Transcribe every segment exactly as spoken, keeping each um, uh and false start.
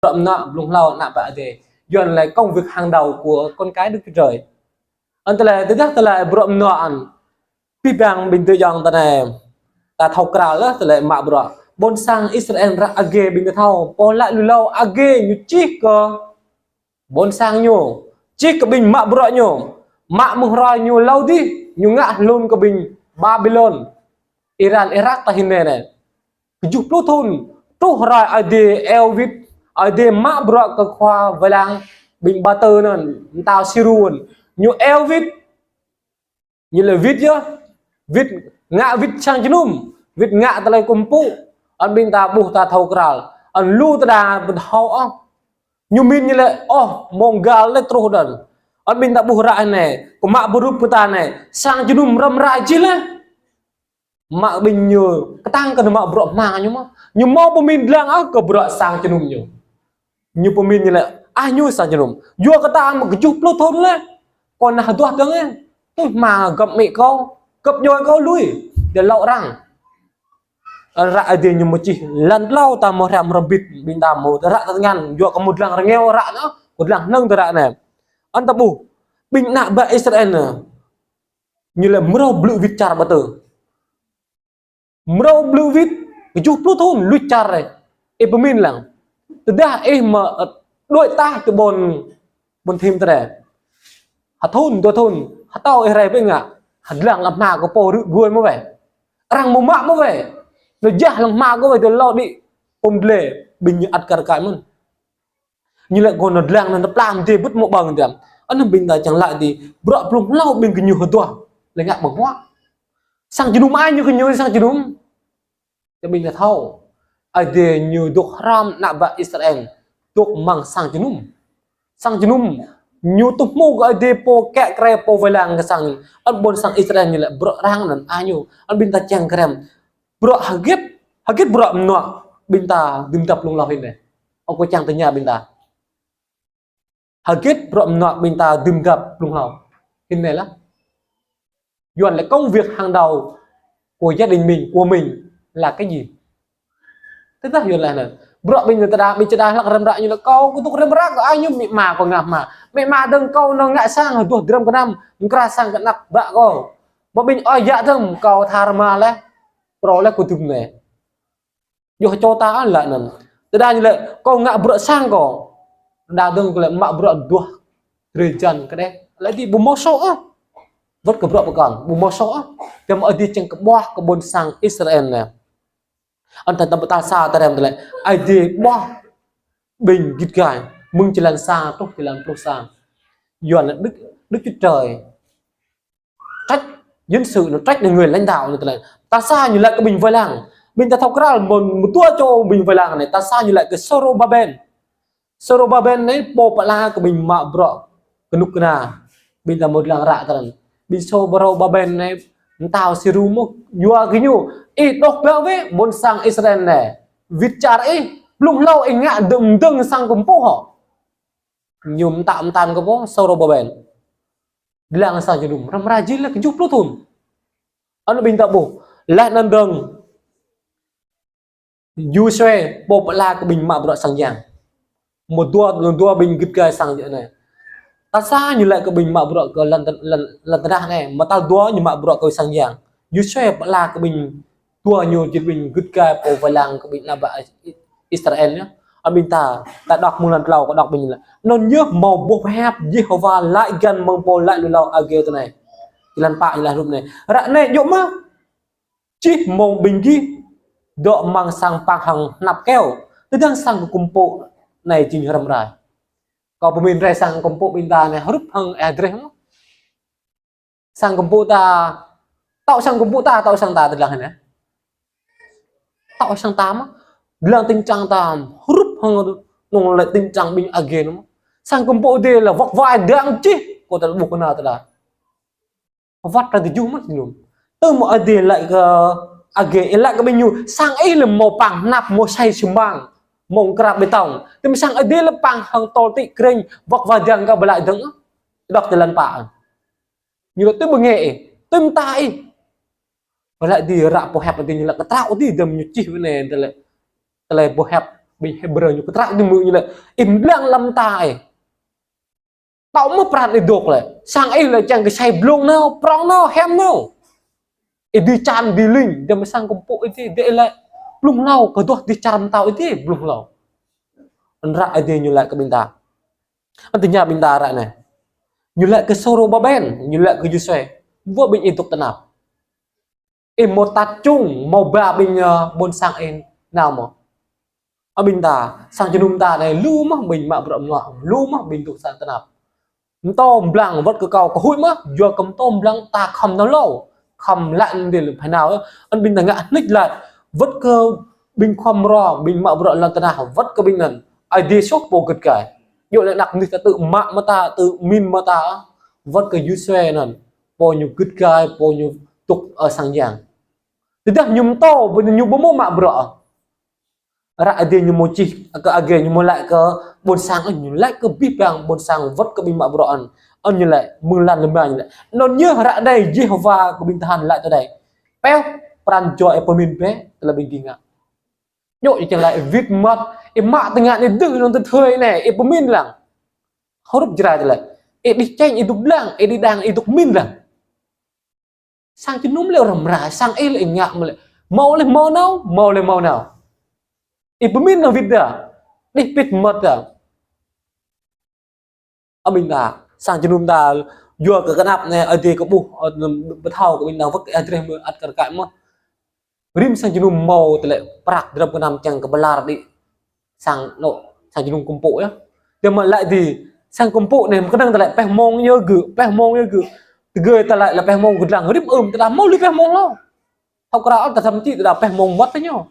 bruă mơnuă blung hlâo ană bă Adai. Yuan lĕ công việc hàng đầu của con cái Đức Chúa Trời. Anŭn tơlơi, tơdah tơlơi bruă mơnuă anŭn. Pih bang ƀing tơ jong tơ anai. Ta thâo krăn laih tơlơi mă bruă. Ƀôn sang Israel ră Agê ƀing ta thâo. Pô laĭ lu hlâo Agê ñu čih kơ ƀôn sang ñu. Čih kơ ƀing mă bruă ñu. Mă mơ̆ng hrơi ñu hlâo dih. Ñu ngă hlŭn kơ ƀing Babilôn. Iran, Irak ta hơnai anai. Kơjuh pluh thŭn. Truh hrơi Adai iâu wĭt. Adai mă bruă kơ khua wai lăng. Ƀing ƀă tơ anŭn. Mơtao Sirus. Ñu iâu wĭt. Ñu lĕ wĭt yơh, wĭt ngă wĭt sang jơnum, wĭt ngă tơlơi kơkuh pơpŭ, anŭn ƀing ta ƀuh ta thâo krăn, anŭn lu tơdah ƀu thâo ôh. Ñu min ñu lĕ, ôh, mông găl lĕ truh đơ̆n. Anŭn ƀing ta ƀuh ră anai, kơ mă bruă pơtă anai, sang jơnum răm rai jih laih. Mă ƀing ñu, kơtang kơ ñu mă bruă hmua ñu mơ̆n. Ñu hmâo pơmin lăng ôh kơ bruă sang jơnum ñu. Ñu pơmin ñu lĕ, ah ñu sang jơnum. Yua kơ ta mă kơjuh pluh thŭn laih. Kâo nao hơduah dơ̆ng ĕ. Tui hmua gơ̆p amĭ kâo, gơ̆p djuai kâo lui. Dêh lŏ arăng. Ră Adai ñu mơčih lăn hlâo ta mơ̆ hrăm rơbit ƀing ta mơ̆ ră tơngan. Yua kơ mơ̆ lăng rơngiao ră anŭn, kơ lăng hnơ̆ng tơ ră anai. Anŭn ta ƀuh. Ƀing ană bă Israel anai. Ñu lĕ mrâo blư̆ wĭt čar ƀă tơ. Mrâo blư̆ wĭt, kơjuh pluh thŭn, luč čar rai. Ih pơmin lăng. Tơdah ih mă, ơ, đuaĭ taih tơ ƀôn, ƀôn thim tơdơi. Hơthŭn, dua thŭn, hơtâo ih rai ƀing ngă. Hơdlăng lăm hmua kơ pô rơ̆ gơ̆ mơ̆ wai. Arăng mơ̆ mă mơ̆ wai. Nao jah lăm hmua kơ wai tơ lŏ đĭ. Pơm dlê, ƀing ñu ăt kar kaĭ mơ̆n. Ñu lĕ kơ nao dlăng nao plam dêh bŭt mơ̆ ƀơ̆ng dăm. Anŭn ƀing ta čang laĭ dih, bruă blung hlâo ƀing gơñu hơduah. Lĕ ngă ƀơ̆ng huă. Sang jơnum ai ñu gơñu sang jơnum. Tơ ƀing ta thâo. Adai ñu dŏ hrăm ană bă Israel. Dŏ amăng sang jơnum. Sang jơnum. Ñu tŭ hmư̆ kơ Adai pô kĕ kre pô wai lăng kơ sang. Anŭn ƀôn sang Israel ñu lĕ bruă arăng anŭn ai ñu. Anŭn ƀing ta čang krem. Bruă hơget, hơget bruă mơnuă ƀing ta dưm dăp blung hlâo hơnai. Ơ kâo čang tơña ƀing ta. Hơget bruă mơnuă ƀing ta dưm dăp blung hlâo hơnai lah. Yuan lĕ công việc hàng đầu của gia đình mình, của mình là cái gì? Tơdah Yuan laĭ anŭn. Bruă ƀing ta đa, ƀing čơđai hlăk răm ră ñu lĕ kâo, kâo tŭ răm ră kơ ai ñu amĭ ama kâo ngă hmua. Amĭ ama dơ̆ng kâo nao ngă sang hơduah dram gơnam, mơkra sang kơ anăp bă kâo. Mă ƀing ơi yă dơ̆ng kâo tha rơma laih. Phrâo laih kâo dưm anai. Yua čô ta laĭ anŭn. Tơdah ñu lĕ kâo ngă bruă sang kâo. Đa dơ̆ng kơ lĕ mă bruă duah drơi jăn kơ đeh. Laĭ dih ƀu hmâo soh ôh. Wơ̆t kơ bruă pơkŏn, ƀu hmâo soh ôh. Tơma Adai čang kơ ƀuah kơ ƀôn sang Israel anai. Anŭn ta ƀu ta sa ta rem tơlơi. Adai ƀuah ƀing git gai. Mơ̆ng jơlan sa truh jơlan pluh sa. Yuan lĕ Đức, Đức Chúa Trời trách dân sự, nó trách những người lãnh đạo anŭn tơlơi. Ta sa ñu laĭ kơ ƀing wai lăng. Ƀing ta thâo krăn mơ̆n mơtua čô ƀing wai lăng anai. Ta sa ñu laĭ kơ Sôrôbabel. Sôrôbabel anai pô pơala kơ ƀing mă bruă kơnuk kơna. Ƀing ta mơ̆ lăng ră tơrăn. Ƀing Sôrôbabel anai mơtao Sirus mơ̆ yua kơ ñu. Ih dŏ ƀă wĕ ƀôn sang Israel anai. Wĭt čar ih. Blung hlâo ih ngă dơ̆ng dơ̆ng sang kơkuh pơpŭ hŏ. Ñu mơtă mơtăn kơ pô Sôrôbabel. Lăng sang jơnum, răm rai jih laih kơjuh pluh thŭn. Anŭn ƀing ta ƀuh, laih anŭn dơ̆ng. Yôsuê, pô pơala kơ ƀing mă bruă sang yang. Mơ̆ dua, mơ̆ dua ƀing git gai sang jơnum anai. Ta sa ñu laĭ kơ ƀing mă bruă kơ lŏn tơ-, lŏn, lŏn tơnah anai. Mơ̆ tal dua ñu mă bruă kơ sang yang. Yôsuê pơala kơ ƀing dua ñu jing ƀing git gai pô wai lăng kơ ƀing ană bă Israel ñu. Anŭn ƀing ta, ta đŏk mơ̆ng lăn tlâo kơ đŏk ƀing ñu laĭ. Anŭn yơh hmâo boh hiăp Yêhôwa laĭ găn mơ̆ng pô laĭ lu hlâo Agê tơ anai. Jơlan pă ñu laĭ hrup anai. Ră anai djơ̆ mơ̆. Čih mơ̆ng ƀing gih. Dŏ amăng sang pang hăng hơnăp keo. Tơdang sang kơkuh pơpŭ anai jing răm rai. Kâo pơmin rai sang kơkuh pơpŭ ƀing ta anai hrup hăng ih dreh mơ̆. Sang kơkuh pơpŭ ta, tŏ sang kơkuh pơpŭ ta, tŏ sang ta tơlăng hơnai. Tŏ sang ta mơ̆, lăng tĭng čang ta, hrup hăng nong lĕ tĭng čang ƀing Agê anŭn mơ̆. Sang kơkuh pơpŭ Adai lĕ wăk wai dang čih, kâo ta ƀuh kơ anai tơdah. Wăt ta tơjuh mơ̆ jơnum. Tơma Adai lĕ kơ Agê, ih lĕ kơ ƀing ñu, sang ih lĕ hmâo pang hơnăp, hmâo sai sơmang, hmâo krăp bê tông. Tơma sang Adai lĕ pang hăng tôl tĭ krĕng, wăk wai dang kơ ƀu laĭ dơ̆ng. Đŏk jơlan pă. Ñu lĕ tui ƀơngĕ ih, tui mơta ih. Wơ̆t lĕ dih ră boh hiăp dih ñu lĕ kơtraŏ dih dăm ñu čih wơ̆t anai tơlơi, tơlơi boh hiăp Ƀing Hêbrơ ñu kơtrăk dơ̆ng mơ̆ ñu lĕ, ih lăng lăm ta ih. Tơl mơ̆ pran ih dŏ lĕ. Sang ih lĕ čang kơ sai blung nao, prong nao, hiam nao. Ih dĭ čan dĭ ling, dăm sang kơmpuk ih dĭ, dĭ lĕ. Blung hlâo, kơ dŏ dĭ čar mơtao ih dĭ, blung hlâo. Anŭn ră Ơi Adai ñu laĭ kơ ƀing ta. Anŭn tơña ƀing ta ră anai. Ñu laĭ kơ Sôrôbabel, ñu laĭ kơ Yôsuê. Wơ̆t ƀing ih dŏ tơnap. Ih mơ̆ tat čung, mơ̆ ba ƀing, ơ, ƀôn sang ih nao mơ̆. Ơ ƀing ta, sang jơnum ta anai, lu mơ̆ ƀing mă bruă mơnuă, lu mơ̆ ƀing dŏ sang tơnap. Mơtô mblang wơ̆t kơ kâo kơ huĭ mơ̆, yua kơ mơtô mblang ta khŏm nao hlâo, khŏm laĭ anŭn dĭ lĕ phải nao, ơ. Anŭn ƀing ta ngă hnĭč laĭ, wơ̆t kơ ƀing khua mơrô, ƀing mă bruă lŏn tơnah, wơ̆t kơ ƀing anŭn. Ơi Adai soh pô git gai. Yua lĕ anăk mơnuih ta tŭ mă mơta, tŭ min mơta, wơ̆t kơ Yôsuê anŭn. Pô ñu git gai, pô ñu dŏ, ơ, sang yang. Tơdah ñu mơtô, ƀu ñu ƀu mơ̆ mă bruă. Ră Ơi Adai ñu mơ̆ čih, kơ Agê ñu mơ̆ laĭ kơ ƀôn sang, ơ, ñu laĭ kơ abih bang ƀôn sang wơ̆t kơ ƀing mă bruă anŭn. Anŭn ñu laĭ, mơ̆ng lan lơma ñu laĭ. Anŭn yơh ră anai Yêhôwa kơ ƀing tơhan laĭ tui anai. Pĕo, pran jua ih pơmĭn bĕ, tơlơi ƀing gih ngă. Ñu čang laĭ wĭt mơ̆t, ih mă tơngan ih dơ̆ng anŭn tơthơi anai, ih pơmĭn lăng. Hrup Jrai tơlơi. Ih đih čeng, ih dŏ lăng, ih đih đang, ih dŏ mĭn lăng. Sang jơnum lĕ răm rai, sang ih lĕ ngă mơ̆ lĕ. Mâo lĕ mâo nao, mâo lĕ mâo nao. Ih pơmĭn nao wĭt dah. Đih pĭt mơ̆t dah. Ơ ƀing ta, sang jơnum ta, yua kơ kơnăp anai, Ơi Adai kơ ƀuh, ơ, pơthâo kơ ƀing ta wơ̆t kơ Ơi Adai mơ̆ ăt kar kaĭ mơ̆. Rĭm sang jơnum mâo tơlơi prăk dram kơnam čang kơ bơlar đĭ. Sang anŏ, sang jơnum kơmpuk yơh. Tơdah mă laĭ dĭ, sang kơmpuk anai, mơ̆ kơnơ̆ng tơlơi pĕh mông yơh gơ̆, pĕh mông yơh gơ̆. Tơgơi tơlơi lĕ pĕh mông gơ̆ lăng, rĭm ưm, tơdah mâo lui pĕh mông hlâo. Thâo krao ăt tơsăm čĭ, tơdah pĕh mông mơ̆t tơ ñu.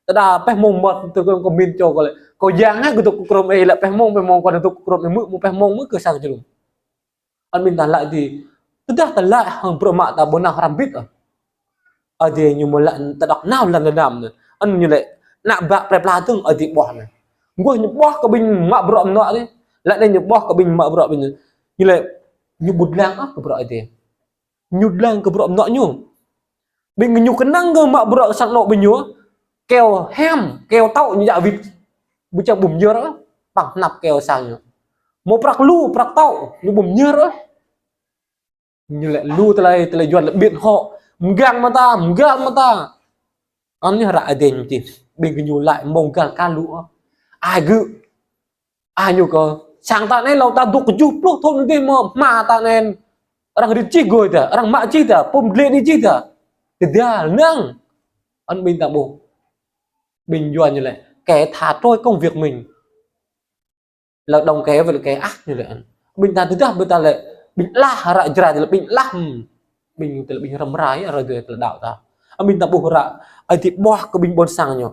Tơdah pĕh mông mơ̆t, tơgơi kơ min čô kơ lĕ. Kơ yang hă gơ̆ dŏ kơ krôm ih lĕ pĕh mông, pĕh mông kơ dŏ kơ krôm ih mơ̆, mơ̆ pĕh mông mơ̆ kơ sang jơnum. Anŭn ƀing ta laĭ dĭ, tơdah ta laĭ hăng bruă mă ta ƀu nao hrăm bĭt ôh. Ơi Adai ñu mơ̆ laĭ ta dŏ nao lŏn tơnam anai. Anŭn ñu laĭ, anăk ƀă plơi pla dơ̆ng Ơi Adai ƀuah anai. Guah ñu ƀuah kơ ƀing mă bruă mơnuă anai. Laĭ anai ñu ƀuah kơ ƀing mă bruă ƀing anai. Ñu laĭ, ñu ƀu lăng ôh kơ bruă Ơi Adai. Ñu lăng kơ bruă mơnuă ñu. Ƀing ñu kơnơ̆ng kơ mă bruă sang anŏ ƀing ñu. Keo hiam, keo tŏ ñu djă wĭt. Ƀu čang ƀu mơyơr ôh, păng hnăp keo sang ñu. Mâo prăk lu, prăk tŏ, ñu ƀu mơyơr ôh. Ñu laĭ lu tơlơi, tơlơi Yuan laĭ biện hộ. Mơgang mơta, mơgang mơta. Anŭn yơh ră Ơi Adai ñu čih. Ƀing gơñu laĭ mơ̆ng gal ka lu ôh. Ai gơ̆. Ai ñu kơ. Sang ta anai hlâo ta dŏ kơjuh pluh thŭn anai mơ̆ hmua ta anai. Arăng rit čih gơ̆ ta, arăng mă čih ta, pơm glĕ anai čih ta. Tơdah năng. Anŭn ƀing ta ƀuh. Ƀing Yuan ñu laĭ, kẻ thả trôi công việc mình. Là đồng kẻ với là kẻ ác ñu laĭ. Ƀing ta tơdah ƀing ta laĭ, ƀing alah ră Jrai tơlơi ƀing alah. Ƀing tơlơi ƀing răm rai, ră Jrai tơlơi đaŏ ta. Ƀing ta ƀuh ră, Ơi Adai ƀuah kơ ƀing ƀôn sang ñu.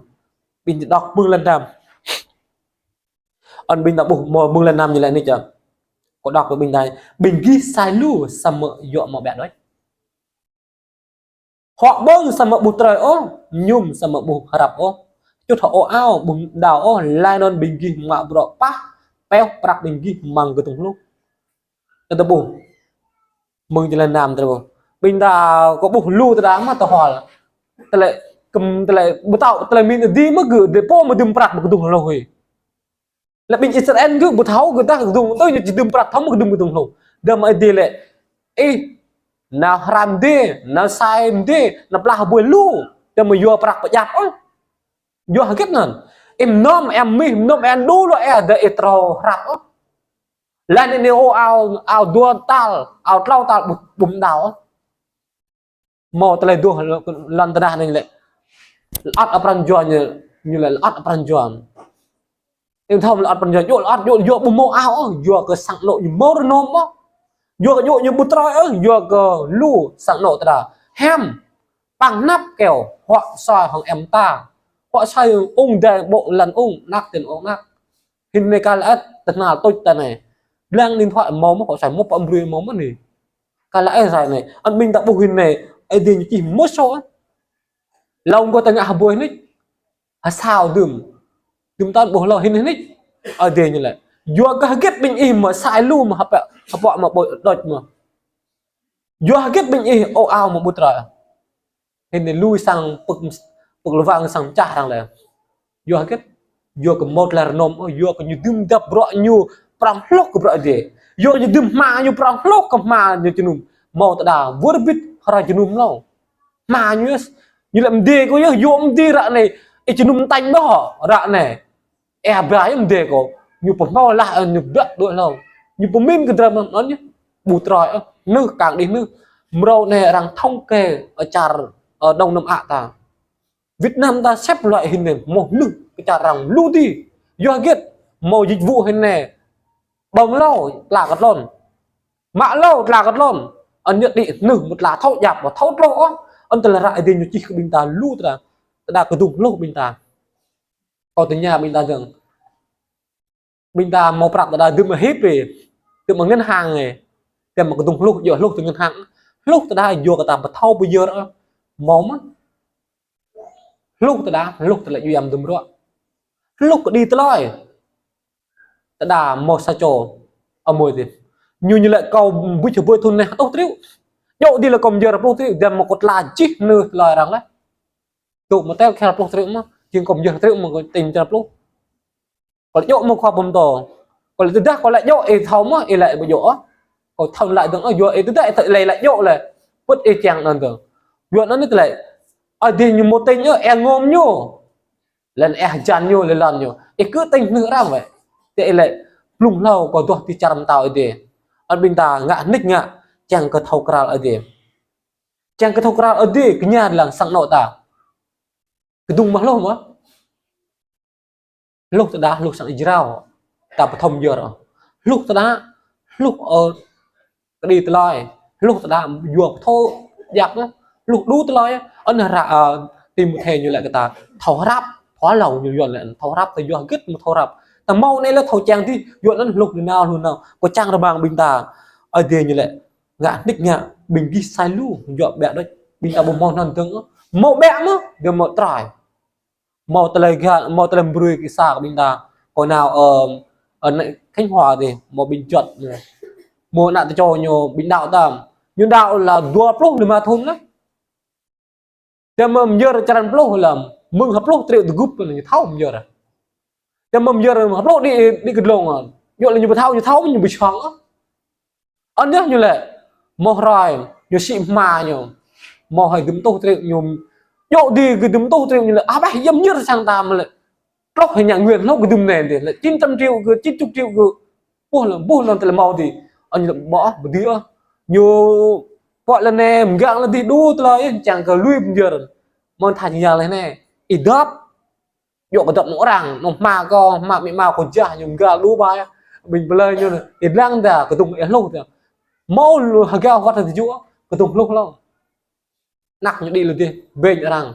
Ƀing ta dŏ mơ̆ng lăn tơnam. Anŭn ƀing ta ƀuh mơ̆ mơ̆ng lăn tơnam ñu laĭ anai čang. Kâo đŏk kơ ƀing ta, ƀing gih sai lu samơ̆ yua mơ̆ ƀiă đôč. Huă ƀơ̆ng samơ̆ ƀu trơi ôh, mơñum samơ̆ ƀu hrăp ôh. Čŭt hŏ ôh ao, ƀu đaŏ ôh, laih anŭn ƀing gih mă bruă pah, pĕo prăk ƀing gih amăng kơdung hluh. Tơdah ƀuh. Mơ̆ng jơlan tơnam tơdah ƀuh. Ƀing ta kơ ƀuh lu tơdah mă tơhol. Tơlơi kơm tơlơi ƀu thâo, tơlơi min dĭ mơ̆ gơ̆, dêh pô mơ̆ dưm prăk mă kơdung hluh hĭ. Lĕ ƀing Israel gơ̆ ƀu thâo gơ̆ tah kơdung, tui ñu či dưm prăk thâo mă kơdung kơdung hluh. Đăm Ơi Adai lĕ, ih, nao hrăm dêh, nao sai dêh, nao plah hơbui lu, đăm yua prăk pơjăp ôh. Yua hơget anŭn. Ih mơnơ̆m ih mih, mơnơ̆m ih đu lu ih, đa ih trâo hrăp ôh. Laih anŭn ih ôh ao, ao dua tal, ao klâo tal, ƀu, ƀu mơdao ôh. Mâo tơlơi dŏ lŏn tơnah anai ñu laĭ. Lơăt apran jua ñu, ñu laĭ lơăt apran jua. Ih thâo lơăt apran jua, yua lơăt, yua, yua ƀu mâo ao ôh, yua kơ sang anŏ ñu mâo rơnŏm ôh. Yua kơ yua ñu ƀu trơi ôh, yua kơ lu sang anŏ tơdah. Hiam, păng hnăp keo, huă soi hăng em ta. Huă soi ung dai ƀô̆ lăn ung, anăk ten ung anăk. Hĭn anai kơ lĕ tơhnal tuč ta anai. Blang điện thoại mâo mơ̆, huă soi mâo, pă brui mâo mơ̆ anai. Kơ lĕ ih rai anai, anŭn ƀing ta ƀuh hĭn anai, Ơi Adai ñu čih mơ̆ sô. Hlâo gơ̆ ta ngă hơbui hĭn. Hơsao dưm. Dưm tơl ƀuh hlâo hĭn hĭn. Ơi Adai ñu laĭ. Yua kơ hơget ƀing ih mơ̆ sai lu mơ̆ hơpă, hơpă mơ̆ ƀô̆ đôč mơ̆. Yua hơget ƀing ih ôh ao mơ̆ ƀu trơi. Hĭn anai lui sang pơ̆k, pơ̆k lơwang sang čah arăng lĕ. Yua hơget. Yua kơ hmâo tơlơi rơnŭm, yua kơ ñu dưm dăp bruă ñu prŏng hloh kơ bruă Ơi Adai. Yua kơ ñu dưm hma ñu prŏng hloh kơ hma ñu jơnum. Hmâo tơdah wơr bĭt hrơi jơnum hlâo. Hma ñu, ñu lĕ mơdê kơ yơh, yua mơdê ră anai, ih jơnum tañ ƀơh ră anai. Ih ba yơh mơdê kơ, ñu pơhmâo lah, ñu ƀiă đuaĭ hlâo. Ñu pơmĭn kơ drơi mơ̆n yơh. Ƀu trơi ôh, nưh kang đih nưh. Mrâo anai arăng thống kê, ơ, čar, ơ, Đông Nam Á ta. Việt Nam ta xếp loại hình anai, hmâo nưh kơ čar arăng lu đơi. Yua hơget, hmâo dịch vụ anai. Ƀơ̆ng hlâo, tla kơ tlôn. Mă hlâo, tla kơ tlôn. Anŭn ñu đĭ nưh mơ̆ tla thâo djăp, thâo tloh ôh. Anŭn tơlơi ră Ơi Adai ñu čih kơ ƀing ta lu tơdah. Tơdah kơdŭng hloh ƀing ta. Kâo tơña ƀing ta dơ̆ng. Ƀing ta hmâo prăk tơdah dưm hĭp ih, dưm ngân hàng ih. Tơdah mơ̆ kơdŭng hloh, djơ̆ hloh tơ ngân hàng. Hloh tơdah yua kơ ta ƀu thâo pơyơr ôh. Hmâo mơ̆n. Hloh tơdah, hloh tơlơi djuai ăm dŭm ruă. Hloh kơđi tơlơi. Tơdah hmâo sa čô, amơi dih. Ñu ñu lĕ kâo ƀuh čơ ƀơi thun anai hơtuh triu. Djơ̆ đĭ lĕ kâo pơyơr pluh triu, tơdah mơ̆ kâo tla čih nưh tơlơi arăng laih. Tŭ mơ̆ tơl khel pluh triu mơ̆, jing kâo pơyơr triu mơ̆ kâo tĭng čar pluh. Kâo lĕ djơ̆ mơ̆ khua pơm tô. Kâo lĕ tơdah kâo lĕ djơ̆ ih thâo mơ̆, ih lĕ ƀu djơ̆ ôh. Kâo thâo lĕ dơ̆ng ôh, yua ih tơdah ih thâo lĕ lĕ djơ̆ lĕ. Pŭt ih kiăng anŭn dơ̆ng. Yua anŭn ih tơlơi. Ơi Adai ñu hmâo tĭng ôh, ih ngŏm ñu. Lĕ ih jan ñu, lĕ lŏn ñu. Ih kơ tĭng nưh arăng wơ̆t. Tơ ih lĕ blung hlâo kâo duah ti čar pơtao Ơi Adai. Anŭn ƀing ta ngă nik ngă, kiăng kơ thâo krăl Ơi Adai. Kiăng kơ thâo krăl Ơi Adai, kơ ñu lăng sang anŏ ta. Kơdŭng mơ̆ hloh mơ̆. Hloh tơdah, hloh sang ih jrao. Ta pơthâo pơyơr. Hloh tơdah, hloh, ơ, kơđi tơlơi. Hloh tơdah, yua pơthâo djăp, hloh đu tơlơi. Anŭn ră, ơ, Timôthê ñu lĕ kơ ta. Thâo hrăp, thâo hlâo ñu Yuan lĕ. Thâo hrăp, ta yua hơget mơ̆ thâo hrăp. Ta hmâo anai lĕ thâo čang tih, yua anŭn hloh nao, hloh nao. Kâo čang rơmang ƀing ta. Ơi Adai ñu lĕ. Ngă nik ngă, ƀing gih sai lu, yua ƀiă đôč. Ƀing ta ƀu hmâo anŭn dơ̆ng. Hmâo ƀiă mơ̆, tơdah hmâo trơi. Hmâo tơlơi gah, hmâo tơlơi brơi kơ sa kơ ƀing ta. Kâo nao, ơ, ơ, anai Khánh Hòa dih, hmâo ƀing juăt anai. Hmâo ană tơčô ñu ƀing đaŏ tơm. Ñu đaŏ lĕ dua pluh lima thun laih. Tơdah mơ̆ pơyơr črăn pluh lăm, mơ̆ng ha pluh triu tơgŭp ñu thâo pơyơr. Tơdah mơ̆ pơyơr ha pluh đĭ, đĭ kơdlông. Djơ̆ lĕ ñu ƀu thâo, ñu thâo ñu ƀu čang. Anŭn yơh ñu lĕ, hmâo hrơi, ñu sĭ hma ñu. Hmâo hơi dŭm tuh triu ñu. Djơ̆ đĭ kơ dŭm tuh triu ñu lĕ, ah, ƀah yơh pơyơr sang ta mơ̆ lĕ. Tloh hơi ngă nguyện hloh kơ dŭm anai dih, lĕ chín trăm triệu kơ, chín chục triệu kơ. Ƀuh lĕ, ƀuh lĕ tơlơi hmâo dih. Anŭn ñu lĕ, ƀôh, ƀu djơ̆. Ñu, pŏk lĕ anai, mơgang lĕ dih đu tơlơi, čang kơ lui pơyơr. Mơ̆n tha ñu yơh lĕ anai. Ih dăp. Djơ̆ kơ dăp anŏ arăng, anŏ hma kâo, hma amĭ ama kâo jah, ñu mơga lu ƀai. Ƀing plơi ñu, ih lăng dah, kơdŭng ih hloh dah. Hmâo lu hơgao wăt tơjuh, kơdŭng hloh hlâo. Anăk ñu đĭ lĕ dih, ƀing arăng.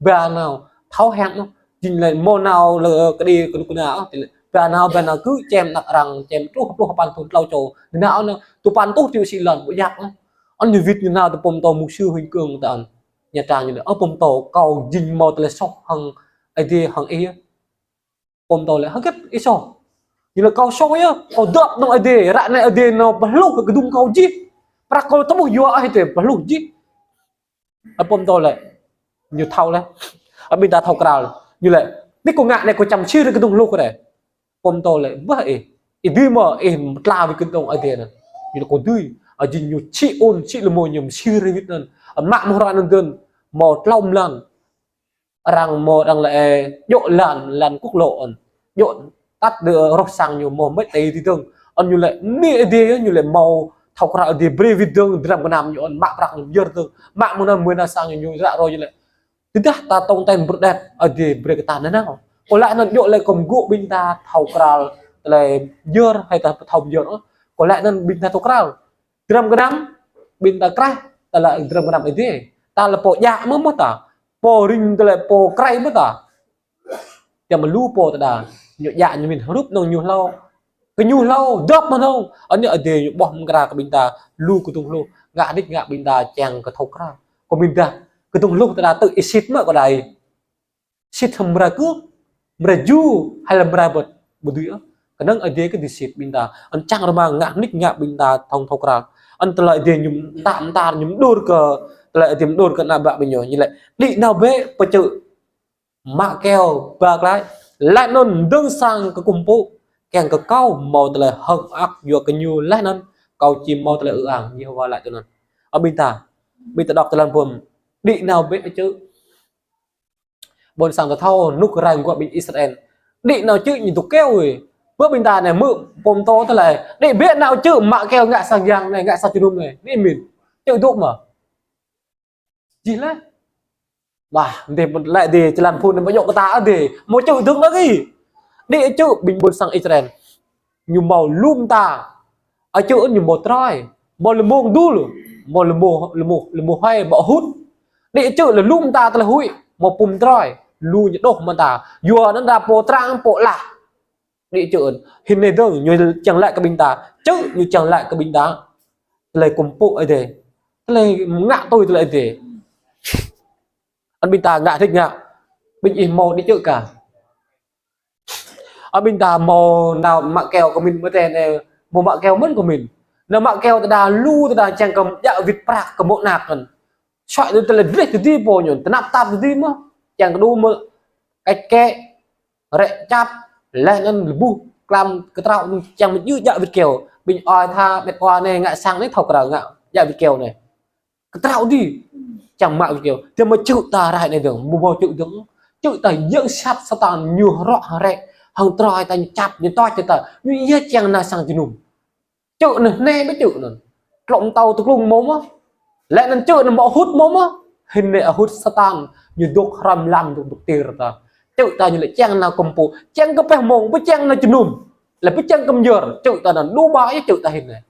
Ba nao, thâo hăng anŭn, jing lĕ hmâo nao lĕ kơđi kơ anŭn kơ anai, ba nao, ba nao kơ čem anăk arăng, čem truh, pluh păn thun tlâo čô. Nao anŭn, tơpăn tuh triu sĭ lŏn, ƀu djăp anŭn. Anŭn ñu wĭt ñu nao tơ pơm tô mục sư Huỳnh Cương ta anŭn. Nha Trang ñu lĕ, ơ pơm tô, kâo jing hmâo tơlơi soh hăng Ơi Adai hăng ih. Pơm tô lĕ, hơget ih soh? Ñu lĕ kâo soh yơh, kâo dăp hăng Ơi Adai, ră anai Ơi Adai nao pơhluh kơ kơdŭng kâo jih. Prăk kâo tơƀuh yua ih tơ pơhluh jih. Ơ pơm tô lĕ, ñu thâo lĕ. Ơ ƀing ta thâo krăl. Ñu lĕ, nik kâo ngă anai kâo čăm sir kơdŭng hluh kơ anai. Pơm tô lĕ, ƀah ih. Ih dưi mơ̆, ih tla wĭt kơdŭng Ơi Adai anŭn. Ñu lĕ kâo dưi. Ơ jing ñu sĭ ôn, sĭ lơmô ñu sir wĭt anŭn. Ơ mă mơ̆ hrơi anŭn dơ̆n. Hmâo tlâo mlan. Arăng hmâo arăng lĕ, ơ, djơ̆ lăn, lăn quốc lộ anŭn. Djơ̆ tăt đơ, ơ, roh sang ñu hmâo mĕt tê ti dơ̆ng. Anŭn ñu lĕ, mơ̆ Ơi Adai, ñu lĕ hmâo thâo krăl Ơi Adai brơi wĭt dơ̆ng, dram gơnam ñu anŭn, mă prăk ñu pơyơr dơ̆ng. Mă mơ̆ng anŭn mơ̆ng anai sang ñu, ñu ră ruai ñu lĕ. Tơdah ta tong ten bơrơđet, Ơi Adai brơi kơ ta nanao. Kơ lĕ anŭn djơ̆ lĕ kơ mơgŭ ƀing ta thâo krăl, tơlơi pơyơr, hai ta thâo pơyơr, ơ. Kơ lĕ anŭn ƀing ta thâo krăl. Dram gơnam, ƀing ta krah, ta lĕ dram gơnam Ơi Adai. Ta lĕ pô djă mơ̆ mơ̆ ta. Pô ring ta lĕ pô krah mơ̆ ta. Tơdah mơ̆ lu pô tơdah. Ñu djă ñu min hrup nong ñu hlâo. Kơ ñu hlâo, dŏp mơ̆ hlâo. Anai Ơi Adai ñu ƀuh mơ̆ng krah kơ ƀing ta lu kơdŭng hluh. Ngă nik ngă ƀing ta čang kơ thâo krăl. Kơ ƀing ta kơdŭng hluh tơdah tơ ih sĭt mơ̆ kơ đai. Sĭt hăng mơrai kơ̆, mơrai ju, hai lăm mơrai bơ̆t, ƀu dưi ôh. Kơnơ̆ng Ơi Adai kơ dưi sĭt ƀing ta. Anŭn čang rơmang ngă nik ngă ƀing ta thâo thâo krăl. Anŭn tơlơi Ơi Adai ñu mơta mơta ñu mơđur kơ, tơlơi Ơi Adai mơđur kơ ană bă ƀing ñu. Ñu lĕ, đĭ nao bĕ pơčơ̆. Mă keo, ba klai. Laih anŭn dơ̆ng sang kơ kơkuh pơpŭ, kiăng kơ kâo hmâo tơlơi hơ̆k mơak yua kơ ñu, laih anŭn kâo či hmâo tơlơi ư ang, Yêhôwa laĭ tui anŭn. Ơ ƀing ta, ƀing ta đŏk tơlơi phŭn, đĭ nao bĕ čư̆. Ƀôn sang ta thâo, rơnŭk rơnua ƀing Israel. Đĭ nao čư̆ ñu dŏ kơyâo ơi. Bơ ƀing ta anai hmư̆ pô pơtô tơlơi. Đĭ bĕ nao čư̆ mă kơyâo ngă sang yang anai, ngă sang jơnum anai. Anai mĭn. Čư̆ dŏ mơ̆. Jih laih. Wah, dêh mơ̆n laĭ dêh, tơlơi phŭn anai mơ̆ yŏk kơ ta dêh. Hmâo čư̆ dơ̆ng lagi. Đĭ čư̆ ƀing ƀôn sang Israel. Ñu hmâo lu mơta. Ơ čư̆ ñu hmâo trơi. Hmâo lơmông dŭl. Hmâo lơmông, lơmông, lơmông hơi, hmâo hŭt. Đĭ čư̆ lĕ lu mơta tơlơi huĭ. Hmâo pum trơi. Lu ñu đôh mơta. Yua anŭn đa pô trang pô lah. Đĭ čư̆. Hĭn anai dơ̆ng ñu kiăng laĭ kơ ƀing ta. Čư̆ ñu kiăng laĭ kơ ƀing ta. Tơlơi kơkuh pơpŭ Ơi Adai. Tơlơi ngă tui tơlơi Ơi Adai. Anŭn ƀing ta ngă hrĭk ngă. Ƀing ih hmâo đĭ čư̆ kah. Ơ ƀing ta hmâo nao mă kơyâo kơ mĭn mơ̆ tơl anai, hmâo mă kơyâo mơ̆n kơ mĭn. Nao mă kơyâo tơdah lu tơdah čang kơ djă wĭt prăk kơ mô̆ anak kăn. Sui tui tơlơi dreh tơdơi pô ñu, tơnap tap tơdơi mơ̆. Čang kơ đu mơ̆, kĕč kĕ, rĕ čăp, laih anŭn lơbuh, klam kơtrâo anŭn čang mơ̆ ñu djă wĭt kơyâo. Ƀing ơi tha, met wa anai ngă sang anai thâo krăn ngă, djă wĭt kơyâo anai. Kơtrâo đĭ. Čang mă wĭt kơyâo. Tơdah mơ̆ čư̆ ta rai anai dơ̆ng. Hmâo hmâo čư̆ dơ̆ng. Čư̆ ta yơ̆ng sat Satan ñu rŏ rĕ. Hăng trơi ta ñu čăp ñu tŏč ta. Ñu yơh čang nao sang jơnum. Čư̆ anai anai bĕ čư̆ anŭn. Klŏm tâo tơklung hmâo mơ̆. Laih anŭn čư̆ anŭn hmâo hŭt hmâo mơ̆. Hĭn anai hŭt Satan. Ñu dŏ hrăm lăm dŏ dŏ tir ta. Čư̆ ta ñu lĕ čang nao kơkuh pơpŭ. Čang kơ pĕh mông. Pơčang nao jơnum. Lĕ pơčang kơ mơyơr. Čư̆ ta anŭn. Lu ba yơh čư̆ ta hĭn anai.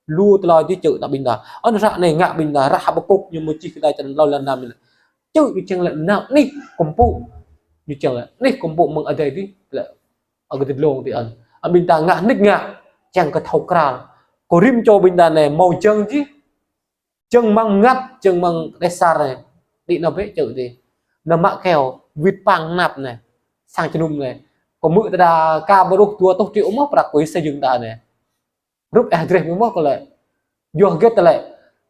Lu tơlơi dih čư̆ ta ƀing ta. Anŭn ră anai ngă ƀing ta, ră Habakuk ñu mơ̆ čih kơ ta črăn klâo lăn năm anai. Čư̆ ñu čang lĕ nao anih kơkuh pơpŭ. Ñu čang lĕ anih kơkuh pơpŭ mơ̆ng Ơi Adai dih. Lĕ, ơ kơ tơlông ti anŭn. Ơ ƀing ta ngă hrĭk ngă. Čang kơ thâo krăn. Kơ rĭm čô ƀing ta anai hmâo jơ̆ng dih. Jơ̆ng mơ̆ng mơngăt, jơ̆ng mơ̆ng đeh sar anai. Đĭ nao bĕ čư̆ dih. Nao mă kơyâo, wĭt păng năp anai. Sang jơnum anai. Kơ hmư̆ tơdah ka ƀu rơ̆k dua rơtuh triệu mơ̆ prăk kơ ih xây dựng ta anai. Rup ih dreh mơ̆ kơ lĕ. Yua hơget tơlơi.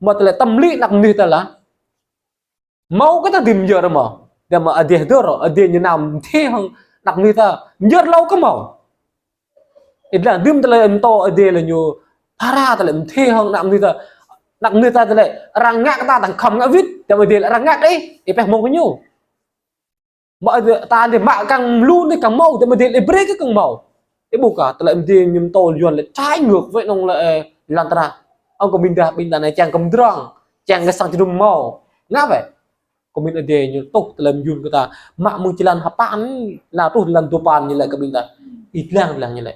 Mơ̆ tơlơi tơm lĭ anak mơnuih ta lah. Hmâo kơ ta dưi mơyơr mơ̆. Tơdah mơ̆ Ơi Adai dơr, Ơi Adai ñu nao mơthê hăng anak mơnuih ta. Mơyơr hlâo kơ hmâo. Ih lăng dưm tơlơi mơtô Ơi Adai lĕ ñu. Phara tơlơi mơthê hăng anak mơnuih ta. Anak mơnuih ta tơlơi arăng ngă kơ ta tơ̆ng khŏm ngă wĭt. Tơdah mơ̆ Ơi Adai lĕ arăng ngă kơ ih. Ih pĕh mông kơ ñu. Mơ̆ ta dih mă kăng lu dih kăng hmâo, tơdah mơ̆ dih lĕ brơi kơ kăng hmâo. Ih ƀuh kah, tơlơi mơ̆ dih ñu mơtô Yuan lĕ trái ngược với anŭn lĕ, ơ, lŏn tơnah. Ơ kơ ƀing ta, ƀing ta anai čang kơ mơdrŏng, čang kơ sang jơnum hmâo. Ngă wơ̆t. Kơ mĭn Ơi Adai ñu tuh tơlơi mơyun kơ ta. Mă mơ̆ng jơlan hơpăn, la truh jơlan duapăn ñu lĕ kơ ƀing ta. Ih lăng lăng ñu lĕ.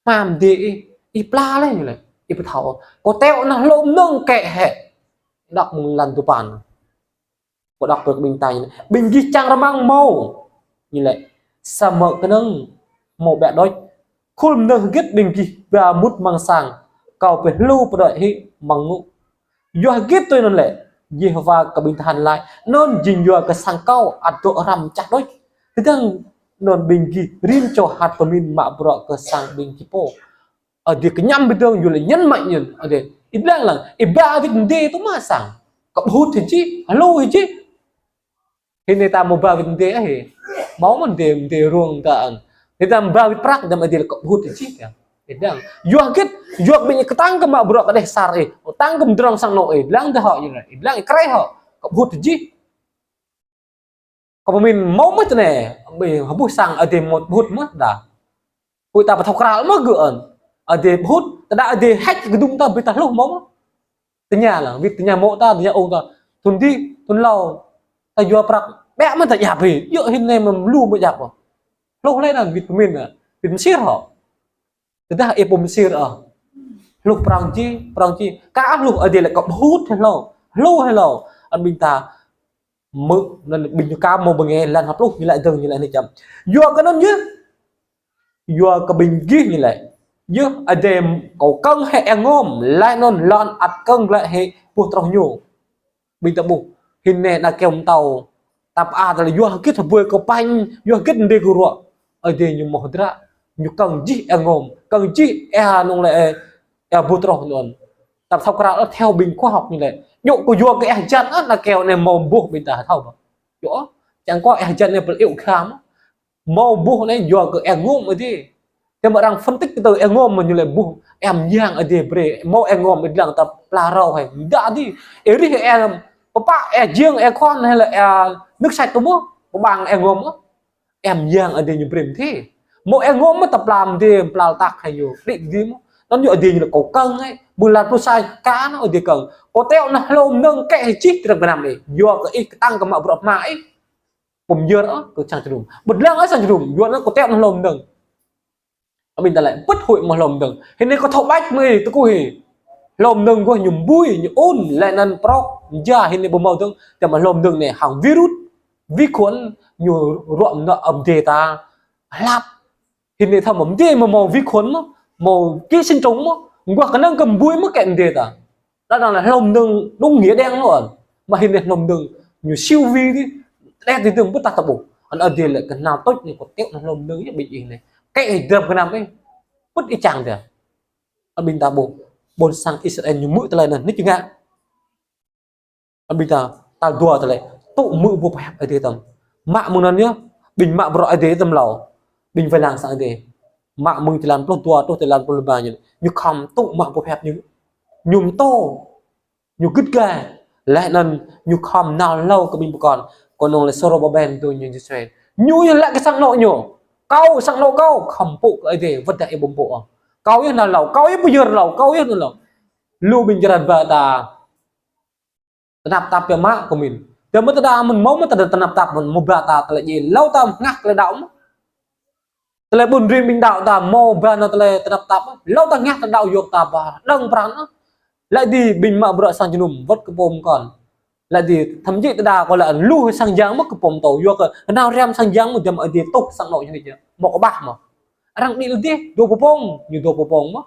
Hmâo mơ̆ dih ih, ih pla lĕ ñu lĕ. Ih pơthâo. Kơ teo anŭn hlô mơnơ̆ng kĕ hĕ. Đŏk mơ̆ng jơlan duapăn. Kơ đŏk brơi kơ ƀing ta ñu lĕ. Ƀing gih čang rơmang hmâo. Ñu lĕ. Samơ̆ kơnơ̆ng hmâo ƀiă đôč. Khul mơnơ̆ng hơget ƀing gih ba mŭt amăng sang. Kâo pơhlô pơđuaĭ hĭ amăng ngŏ. Yua hơget tui anŭn lĕ. Yêhôwa kơ ƀing tơhan laĭ. Anŭn jing yua kơ sang kâo ăt dŏ hrăm čah đôč. Tơdang anŭn ƀing gih rĭm čô hăt pơmĭn mă bruă kơ sang ƀing gih pô. Ơ, dih kơñăm ƀơi dơ̆ng, yua lĕ ñăn mă ñăn. Ơ, dih, ih lăng lăng, ih ba wĭt mơ̆ dih tŭ mă sang. Kơ ƀu hŭt hĭ, hlô hĭ. Hĭ anai ta hmâo ba wĭt mơ̆ dih, ơ, hĭ. Hmâo mơ̆n dih, mơ̆ dih rông ta anŭn. Hĭ ta hmâo ba wĭt prăk, ta mơ̆ dih lĕ kơ ƀu hŭt hĭ, ya. Ih lăng. Yua hơget, yua ƀing ih kơtang kơ mă bruă kơ đeh sar ih. Kơtang kơ mơdrŏng sang anŏ ih. Ih lăng dah hŏ, ih lăng. Ih lăng ih krơi hŏ. Kơ ƀu hŭt hĭ. Kơ pơmĭn hmâo mơ̆ tơnai, ƀing hơbŭh sang Ơi Adai mơ̆ ƀu hŭt mơ̆ dah. Huĭ ta pơthâo krăn mơ̆ gơ̆ anŭn. Ơi Adai ƀu hŭt, tơdah Ơi Adai hĕč kơdŭng ta ƀing ta hlôh hmâo mơ̆. Tơña lăng, wĭt tơña mô̆ ta, tơña ung ta. Thŭn dih, thŭn hlâo. Ta yua prăk, ƀiă mơ̆ ta djăp hĭ. Yua hĭ anai mơ̆ lu mơ̆ djăp. Hlôh lĕ anŭn wĭt pơmĭn anŭn. Wĭt mơsir hŏ. Tơdah ih ƀu mơsir ôh. Hlôh prŏng čih, prŏng čih. Kơ hlôh Ơi Adai lĕ kơ ƀu hŭt hlâo. Hlôh hlâo. Anŭn ƀing ta Mơ̆, anŭn ƀing ñu kơ hmâo bơngai lăn hăp pluh ñu laĭ dơ̆ng ñu laĭ anai čăm. Yua kơ anŭn yơh. Yua kơ ƀing gih ñu laĭ. Yơh Ơi Adai kâo kơ̆ng hĭ eng ngŏm, laih anŭn lŏn ăt kơ̆ng glaĭ hĭ boh troh ñu. Ƀing ta ƀuh, hĭn anai đa kơ̆ng mơtâo. Tap a tơlơi yua hơget hơbơi kơ pañ, yua hơget mơ̆ dih kơ ruă. Ơi Adai ñu mơ̆ hơdră, ñu kơ̆ng jih eng ngŏm, kơ̆ng jih eng anŭn lĕ, eng boh troh anŭn. Tap thâo krăn ôh theo ƀing khoa học ñu laĭ. Ñu kơ yua kơ eng hơjan ăt đa kơ̆ng anai hmâo boh ƀing ta thâo. Yua, čang kơ eng hơjan anai pơl iu kham. Hmâo boh anai yua kơ eng ngŏm Ơi Adai. Tơdah mă arăng phân tích kơ tơ eng ngŏm mơ̆ ñu lĕ boh eng yang Ơi Adai brơi. Hmâo eng ngŏm ih lăng ta pla rao hai. Dah dih, ih rih eng pơpă, eng jing, eng khŏn hai lĕ eng nước sạch tơ mơ̆, pơbang eng ngŏm mơ̆. Eng yang Ơi Adai ñu brơi mơ̆ tih. Hmâo eng ngŏm mơ̆ ta pla mơ̆ tih, pla tăk hai ñu. Đĭ dih mơ̆. Anŭn ñu Ơi Adai ñu lĕ kâo kơ̆ng hai. Ƀơi lăn pluh sa kơ anŭn Ơi Adai kơ̆ng. Kâo teo nao hlô mơnơ̆ng kĕ hai čih tơrơm gơnam ih. Yua kơ ih kơtang kơ mă bruă hmua ih. Pơm yơr ơ, kơ sang jơnum. Ƀu lăng ơ sang jơnum, yua anŭn kâo teo nao hlô mơnơ̆ng. Ƀing ta lĕ, bơ̆t huĭ mă hlô mơnơ̆ng. Hĭ anai kâo thâo ƀač mơ̆ ih, tơkuh ih. Hlô mơnơ̆ng gơ̆ ñu ƀui, ñu ŭn, lĕ anŭn prŏk, ja hĭ anai ƀu hmâo dơ̆ng, tơdah mă hlô mơnơ̆ng anai hăng virus, vi khuẩn, ñu ruă mơnơ̆ng ƀing ta hlăp. Hĭ anai thâo mơ̆ ƀing ta mơ̆ hmâo vi khuẩn mơ̆, hmâo ký sinh trùng mơ̆, gơ̆ kơnơ̆ng kơ ƀui mơ̆ kĕ ƀing ta. Đa đa lĕ hlô mơnơ̆ng đúng nghĩa đen luôn. Mă hĭ anai hlô mơnơ̆ng ñu siêu vi dih, đet dih dơ̆ng bơ̆t ta ƀuh. Anŭn Ơi Adai lĕ kơ nao tŭč anai kâo teo nao hlô mơnơ̆ng yơh ƀing ih anai. Kĕ ih dram gơnam ih. Bơ̆t ih čang tih. Anŭn ƀing ta ƀuh. Ƀôn sang Israel ñu hmư̆ tơlơi anŭn, hĭ čơngă. Anŭn ƀing ta tal dua tơlơi. Tŭ hmư̆ boh pơhiăp Ơi Adai tơm. Mă mơ̆ng anŭn yơh, ƀing mă bruă Ơi Adai tơm hlâo. Ƀing wai lăng sang Ơi Adai. Mă mơ̆ng jơlan pluh dua truh jơlan pluh lima ñu. Ñu khŏm tŭ mă boh pơhiăp ñu. Ñu pơtô. Ñu git gai. Lĕ anŭn ñu khŏm nao hlâo kơ ƀing pơkŏn. Kơnơ̆ng lĕ Sôrôbabel tui ñu Yôsuê. Ñu yơh laĭ kơ sang anŏ ñu. Kâo, sang anŏ kâo, khŏm pơpŭ kơ Ơi Adai, wơ̆t dah ih ƀu pơpŭ. Kâo yơh nao hlâo, kâo yơh pơyơr hlâo, kâo yơh nao hlâo. Lu ƀing čơđai ba ta. Tơnap tap biă mă kơ mĭn. Tơdah mơ̆ tơdah mơ̆n hmâo mơ̆ tơdah tơnap tap mơ̆n, hmâo ba ta tơlơi djai, hlâo ta ngă tơlơi đaŏ mơ̆. Tơlơi ƀun rin ƀing đaŏ ta hmâo ba nao tơlơi tơnap tap mơ̆. Hlâo ta ngă tơlơi đaŏ yua kơ ta ba đơ̆ng pran mơ̆. Lĕ dih ƀing mă bruă sang jơnum wơ̆t kơ pô pơkŏn. Lĕ dih thậm chí tơdah kâo lĕ lu sang yang mơ̆ kơ pô pơtô. Yua kơ nao răm sang yang mơ̆ dăm Ơi Adai tŭ sang anŏ ñu anai. Hmâo kơ ƀah mơ̆. Arăng đĭ lĕ dih, dŏ pơpông, ñu dŏ pơpông mơ̆.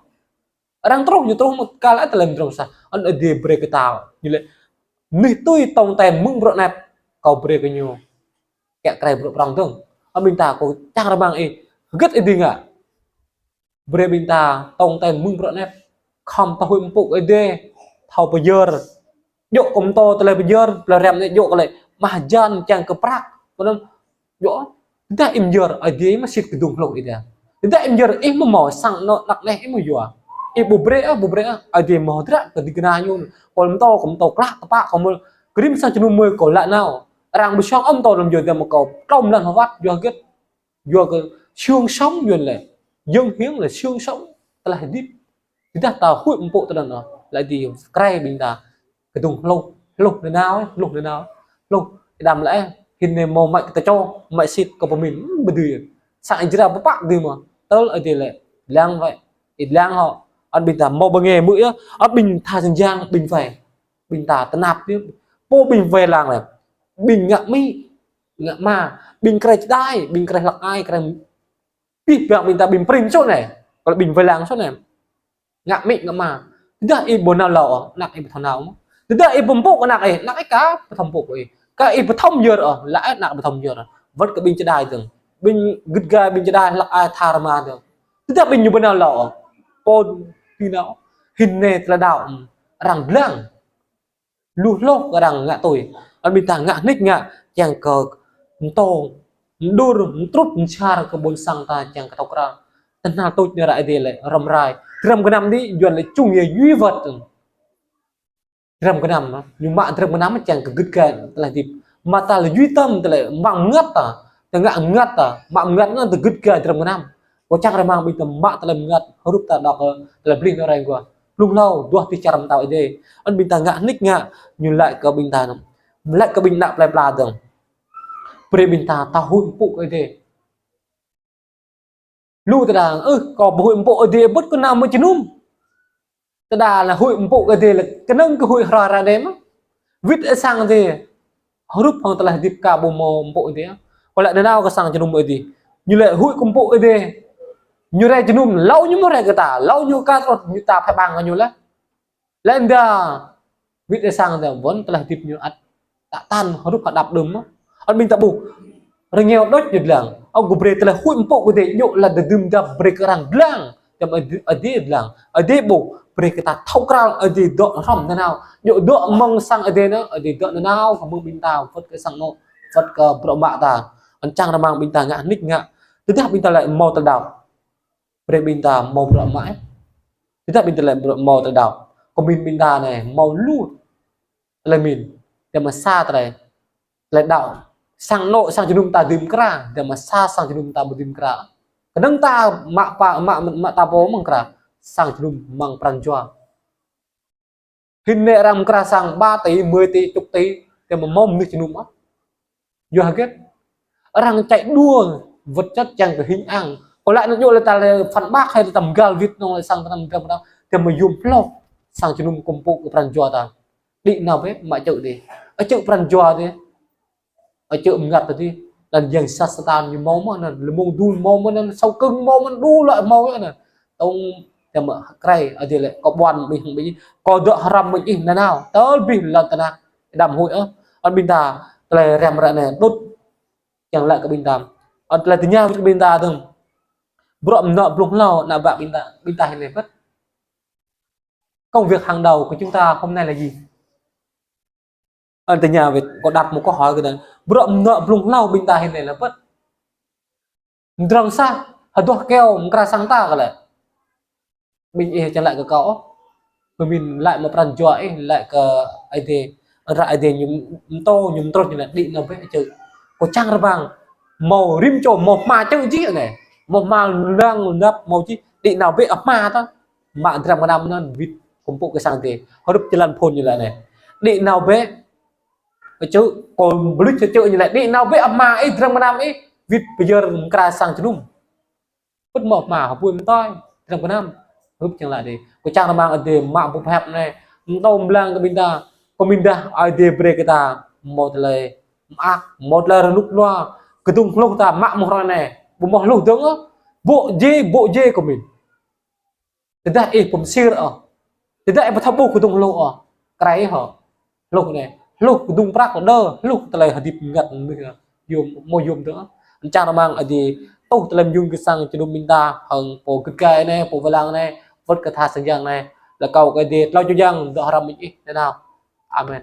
Arăng truh, ñu truh mơ̆ kal ai tơlơi mơdrŏng sah. Anŭn Ơi Adai brơi kơ ta. Ñu lĕ, mơnuih tui tong ten mơ̆ng bruă anăp, kâo brơi kơ ñu kiă krăn bruă prŏng dơ̆ng. Anŭn ƀing ta kâo čang rơmang ih, hơget ih dưi ngă. Brơi ƀing ta tong ten mơ̆ng bruă anăp. Khŏm ta huĭ pơpŭ kơ Ơi Adai, thâo pơyơr. Djơ̆ kơ pơtô tơlơi pơyơr, tơlơi răm anai djơ̆ kơ lĕ mah jan čang kơ prăk. Kơ anŭn djơ̆, tơdah ih pơyơr, Ơi Adai mơ̆ sĭt kơdŭng hloh ih tih. Tơdah ih pơyơr, ih mơ̆ hmâo sang anŏ, anăp anai ih mơ̆ yua. Ih ƀu brơi ơ, ƀu brơi ơ, Ơi Adai mơ̆ hơdră kơ ding kơna ñu. Kơ pơtô, kơ pơtô klă, tơpă, kơ mơ̆ kơ rĭm sang jơnum mơ̆ kâo laĭ nao. Arăng ƀu song ơ pơtô lăm yua dah mơ̆ kâo, klŏm lăn hơwăt, yua hơget. Yua kơ xương sống yua lĕ, dưi hiến lĕ xương sống, tơlơi hơdip. Tơdah ta huĭ pơpŭ tơlơi anŭn, lĕ dih krăn ƀing ta kơdŭng hloh, hloh nanao, hloh nanao, hloh. Đăm lĕ, hĭ anai hmâo mă kơ ta čô, mă sĭt kơ pơmĭn, ƀu dưi. Sang Israel pơpă dưi mơ̆, tơl Ơi Adai lĕ, lăng wai, ih lăng hŏ, anŭn ƀing ta hmâo bơnge mơ̆ yơh, anŭn ƀing tha sang yang, ƀing wai, ƀing ta tơnap dih, pô ƀing wai lăng lĕ, ƀing ngă amĭ, ngă ama, ƀing krăn čơđai, ƀing krăn hlăk ai, krăn pih păng ƀing ta ƀing prin sô anai. Kơ lĕ ƀing wai lăng sô anai. Ngă amĭ ngă ama. Tơdah ih ƀu nao hlâo ôh, anăp ih ƀu thâo nao mơ̆. Tơdah ih ƀu pơpŭ kơ anăp ih, anăp ih ka ƀu thâo pơpŭ kơ ih. Kơ ih ƀu thâo pơyơr ôh, laĭ anăp ƀu thâo pơyơr. Wơ̆t kơ ƀing čơđai dơ̆ng. Ƀing git gai ƀing čơđai hlăk ai tha rơma dơ̆ng. Tơdah ƀing ñu ƀu nao hlâo ôh. Pô ƀu nao. Hĭ anai tơlơi đaŏ, arăng lăng. Lu hloh kơ arăng ngă tui. Anŭn ƀing ta ngă nik ngă, čang kơ mơtô, mơđur, mơtrut, mơčar kơ ƀôn sang ta čang kơ tŏk ră. Tơhnal tŭč ñu ră Ơi Adai lĕ, răm rai. Dram gơnam dih, Yuan lĕ čung yơh yuy wơ̆t. Dram gơnam, ñu mă dram gơnam čang kơ git gai tơlơi hơdip. Mă ta lĕ yuy tơm tơlơi mă mơngăt ta, tơ ngă mơngăt ta, mă mơngăt anŭn tơ git gai dram gơnam. Kâo čang rơmang ƀing ta mă tơlơi mơngăt, hrup ta đŏk, ơ, tơlơi ƀlĭng anai reng gua. Blung hlâo, duah tih čar pơtao Ơi Adai. Anŭn ƀing ta ngă nik ngă, ñu laĭ kơ ƀing ta anŭn. Laĭ kơ ƀing ană plơi pla dơ̆ng. Brơi ƀing ta, ta huĭ pơpŭ kơ Ơi Adai. Lu tơdah, ơ, kâo ƀu huĭ pơpŭ Ơi Adai ƀu kơnang mơ̆ jơnum. Tơdah lĕ huĭ pơpŭ Ơi Adai lĕ, kơnơ̆ng kơ huĭ hrơi ră anai mơ̆. Wĭt ih sang Ơi Adai. Hrup hăng tơlơi hơdip ka ƀu hmâo pơpŭ Ơi Adai. Kâo laĭ nanao kơ sang jơnum Ơi Adai. Ñu lĕ huĭ kơ pơpŭ Ơi Adai. Ñu rai jơnum, hlâo ñu mơ̆ rai kơ ta, hlâo ñu ka truh, ñu ta pơbang kơ ñu lĕ. Lĕ dah, wĭt ih sang dah, ƀôn tơlơi hơdip ñu ăt. Tă tăn, hrup hơđăp đưm mơ̆. Anŭn ƀing ta ƀuh. Rơngiao đôč ñu lăng. Ơ, kơ brơi tơlơi huĭ pơpŭ kơ Ơi Adai, djơ̆ lă đơ̆m đă brơi kơ arăng lăng. Čăm Ơi Adai, Ơi Adai lăng. Ơi Adai ƀuh, brơi kơ ta thâo krăn, Ơi Adai dŏ hrŏm nanao. Djơ̆ dŏ mơ̆ng sang Ơi Adai anŭn, Ơi Adai dŏ nanao, kơ mơ̆ng ƀing ta, wơ̆t kơ sang anŏ, wơ̆t kơ bruă mă ta. Anŭn čang rơmang ƀing ta ngă nik ngă. Tơdah ƀing ta lĕ hmâo tơlơi đaŏ, brơi ƀing ta hmâo bruă mă. Tơdah ƀing ta lĕ bruă hmâo tơlơi đaŏ, kơmin ƀing ta anai hmâo lu tơlơi min. Tơma sa tơlơi, tơlơi đaŏ. Sang anŏ sang jơnum ta dưi mơkra, tơma sa sang jơnum ta ƀu dưi mơkra. Kơnơ̆ng ta mă pă, mă, mă ta pô mơ̆ng mơkra, sang jơnum mơ̆ng pran jua. Hĭn anai arăng mơkra sang ba tỉ, mười tỉ, chục tỉ, tơma hmâo mơnuih jơnum ah. Yua hơget? Arăng chạy đua vật chất čang kơ hình ảnh. Kơ lĕ anŭn yua lĕ ta lĕ phản bác hay là ta mơgal wĭt anŭn lĕ sang ta năm gram năm, tơma yôm hloh sang jơnum kơkuh pơpŭ kơ pran jua ta. Đĭ nao bĕ mă čư̆ đĭ. Ơ čư̆ pran jua đĭ. Ơ čư̆ mơngăt đĭ. Anŭn yang sa Satan ñu hmâo mơ̆n anŭn, lơmông dul hmâo mơ̆n anŭn, sâo kơ̆ng hmâo mơ̆n, đu lơi hmâo anŭn. Tông tơma krei, Ơi Adai lĕ kâo ƀuăn ƀing, ƀing, kâo dŏ hrăm ƀing ih nanao, tơl abih lŏn tơnah, đăm huĭ ôh. Anŭn ƀing ta, tơlơi răm ră anai, đŭt, čang lăi kơ ƀing ta. Anŭn tơlơi tơña kơ ƀing ta tơm. Bruă mơnă blung hlâo, ană bă ƀing ta, ƀing ta hĭn anai bĕ. Công việc hàng đầu của chúng ta hôm nay là gì? Anŭn tơña wĭt, kâo đặt một câu hỏi kơ ta. Bruă mơnă blung hlâo ƀing ta hĭn anai lĕ bĕ. Mdrŏng sa, hơduah keo, mơkra sang ta kơ lĕ. Ƀing ih čang lăi kơ kâo ôh. Pơmin lăi mă pran jua ih, lăi kơ Ơi Adai. Ră Ơi Adai ñu pơtô, ñu pơtrut ñu lăi đĭ nao bĕ čư̆. Kâo čang rơmang. Hmâo rĭm čô, hmâo hma čư̆ jih anai. Hmâo hma lăng lăp, hmâo jih. Đĭ nao bĕ hma ta. Mă gram năm anŭn wĭt kơkuh pơpŭ kơ sang Ơi Adai. Hrup jơlan phôn ñu lăi anai. Đĭ nao bĕ. Čư̆, kâo ƀu luč čư̆ ñu lăi. Đĭ nao bĕ hma ih, gram năm ih. Wĭt pơyơr mơkra sang jơnum. Pŭt hmâo hma hơbui mơtơi, gram năm. Hrup čang lăi đĭ. Kâo čang rơmang Ơi Adai mă pơhiăp anai. Mơtô mơblang kơ ƀing ta. Kơmin dah Ơi Adai brơi kơ ta hmâo tơlơi mơak, hmâo tơlơi rơnŭk rơnua. Kơdŭng hluh ta mă mơ̆ng hrơi anai. Ƀu hmâo hluh dơ̆ng ôh. Ƀô̆ jê, ƀô̆ jê kơmin. Tơdah ih pơmsir ôh. Tơdah ih ƀu thâo ƀuh kơdŭng hluh ôh. Krei hŏ. Hluh anai. Hluh kơdŭng prăk đơ. Hluh tơlơi hơdip ngăt mơnuih. Yôm, hmâo yôm dơ̆ng. Anŭn čang rơmang Ơi Adai tuh tơlơi mơyŭn kơ sang jơnum ƀing ta. Hăng pô git gai anai, pô wai lăng anai. Wơ̆t kơ tha sang yang anai. Rơkâo kơ Ơi Adai tlâo čô yang dŏ hrăm ƀing ih nanao. Amen.